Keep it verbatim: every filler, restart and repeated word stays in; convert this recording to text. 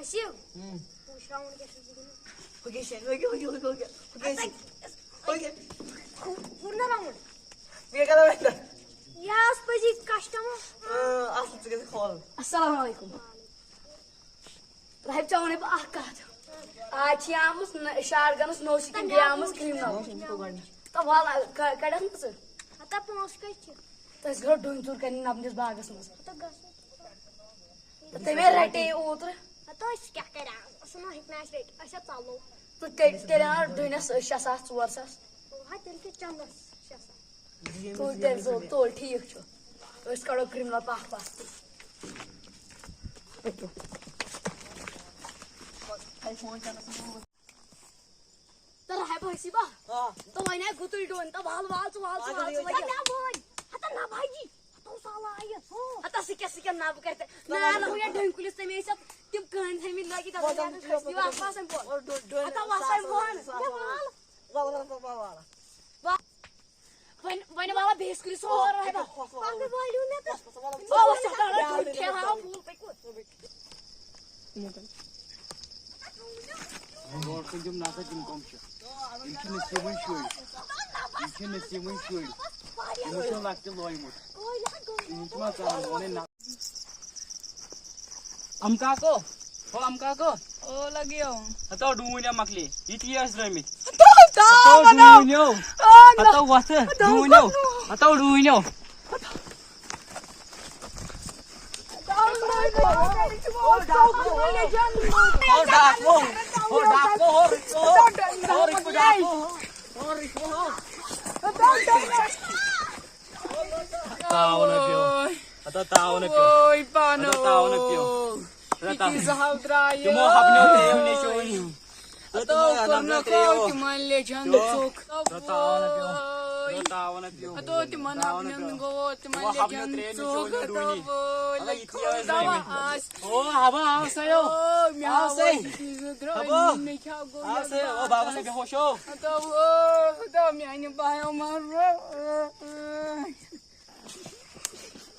سِو۔ ہُم۔ وٕچھ راوُنٛڈ کیٛاہ چھُس بہٕ گِنٛدان۔ ہُہ کیٛاہ چھِ؟ ہُہ کیٛاہ، ہُہ کیٛاہ، ہُہ کیٛاہ، ہُہ کیٛاہ چھِ؟ ہُہ کیٛاہ؟ ہُہ، ہُہ نہ راوُنٛڈ۔ بیٚیہِ کَرو وۄنۍ۔ یہِ آس پٔزی کسٹمر۔ اۭں، اَصٕل، ژٕ گژھِ کھولُن۔ السلام علیکم۔ راہب، ژےٚ وَنے بہٕ اَکھ کَتھ۔ آز چھِ آمٕژ نہ-، شاٹ گَنَس نوٚو سِکِن، بیٚیہِ آمٕژ کِرٛمنَل۔ تہٕ وَلہٕ، ک-، کَڑَکھ نہٕ ژٕ؟ ہَتہ پونٛسہٕ کَتہِ چھِ؟ تہٕ أسۍ گژھو ڈوٗنۍ ژوٗر کَرنہِ نَبنِس باغَس منٛز۔ ہَتہ گژھو۔ تہٕ تٔمۍ رَٹے اوترٕ۔ ہَتہ أسۍ کیٛاہ کَران؟ سُہ ما ہیٚکہِ نہٕ اَسہِ رٔٹِتھ۔ اَسہِ ہا ژَلو۔ تہٕ تیٚلہِ، تیٚلہِ اَنو ڈوٗنِس شےٚ ساس، ژور ساس۔ ہا، تیٚلہِ کیٛاہ چَندَس شےٚ ساس؟ تُل تیٚلہِ، تُل، تُل، ٹھیٖک چھُ۔ أسۍ کَڑو کِرٛمنَل پَکھ پَتھ تہِ۔ تہٕ راہب حسیبہ، آ۔ تہٕ وۄنۍ آے گُتُل ڈوٗنۍ، تہٕ وال، وال ژٕ، وال ژٕ، وال ژٕ، وال ژٕ۔ ہتا نہ بھاجی، ہتا نہ بھاجی، ہتا سالا آیہِ۔ ہتا سُہ کیٛاہ، سُہ کیٛاہ نہ بہٕ کَرٕ تہٕ، نہ، نہ، ہُہ یَتھ ڈوٗنۍ کُلِس تَمہِ ٲسۍ اَتھ تِم کٔنۍ تھٲیمٕتۍ لٲگِتھ، تَتھ وۄنۍ ٲسۍ دِوان وَسان بۄن۔ ہتا وَسان بۄن۔ وَل، وَل، وَل، وَل، وَل۔ وۄنۍ، وۄنۍ والہ بیٚیِس کُلِس سورُے بَب۔ پَتہٕ وٲلِو مےٚ تہٕ۔ او، أسۍ چھِ کران ڈوٗنۍ کھٮ۪وان، بوٗل پٔکِو۔ برونٛٹھ کُن تِم نسا تِم کٕم چھِ؟ یِم چھِ نصیٖبٕے شُرۍ۔ یِم چھِ نصیٖبٕے شُرۍ۔ یِمو چھُ لۄکٹہِ لویمُت۔ یِم چھِ ما کران وَنٕنۍ نہ۔ امہٕ کاکو، ہو امہٕ کاکو۔ او لگیو۔ ہتو ڈوٗنۍ ہا مۄکلے، یہِ تہِ ٲسۍ درٛٲمٕتۍ۔ ہتو، ہتو ہتو ڈوٗنیو۔ آ، نہ۔ ہتو وۄتھٕ، ہتو ڈوٗنیو۔ گوٚو نہٕ۔ ہتو ڈوٗنیو۔ ہتو ڈاکو، ہو ڈاکو، ہو رُکو، ہو رُکو ڈاکو، ہو رُکو۔ تاوَن ہا پیوٚو۔ ہتا تاوَن ہا پیوٚو۔ وٲے پانو۔ ہتا تاوَن ہا پیوٚو۔ ہتا یہِ تاوَن۔ زہاو درٛاے۔ تِمو ہَپنیو ترٛیو نیٚچوٗ أنِو۔ ہتو کوٚرنکھو تِمن لیجن ژوٚک۔ ہتا تاوَن ہا پیوٚو۔ وٲے۔ ہتا تاوَن ہا پیوٚو۔ ہتو تِمن تاوَن ہا ہَپنٮ۪ن پیوٚو۔ گوٚو تِمن تِمو ہَپنیو لیجن ترٛیو نیٚچوٗ ژوٚک۔ أنِو ہتو ڈوٗنہِ۔ وٲے۔ ہتا یہِ تہِ ٲسۍ دوا درٛٲمٕتۍ۔ آس۔ او ہبا آو سا یو۔ او، مےٚ آو آو سا۔ وٲے یہِ زٕ درٛٲمۍ۔ ہبا۔ مےٚ کیٛاہ گوٚو آو یَتھ سا یو۔ او بابا باسَس؟ سا بے ہوش ہو۔ ہتو وٲے۔ ہتو میٛانہِ بایو مَرو۔